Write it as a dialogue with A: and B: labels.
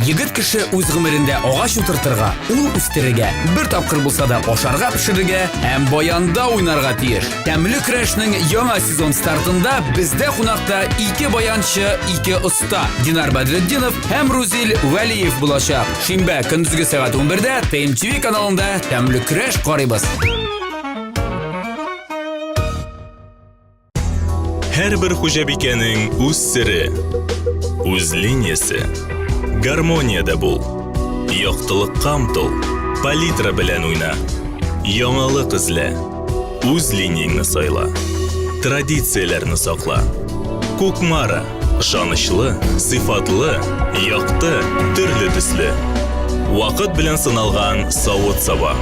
A: Егет кеше үз гомерендә агач утыртырга, ул үстерергә, бер тапкыр булса да ашарга пешерергә һәм баянда уйнарга тиеш. Тәмле көрәшнең яңа сезон стартында бездә кунакта ике баянчы, ике оста Динар Бәдретдинов һәм Рузил Вәлиев булачак. Шимбә көндезге сәгать 11-дә ТМТV каналында Тәмле көрәш карыйбыз.
B: Һәрбер хуҗабикәнең үз сере, үз линиясе. Гармониядә бул. Яктылыкка омтыл. Палитра белән уйна. Яңалык эзлә. Үз линияңне сайла. Традицияләрне сакла. Кукмара. Ышанычлы, сыйфатлы, якты, төрле төсле. Вакыт белән сыналган савыт-саба.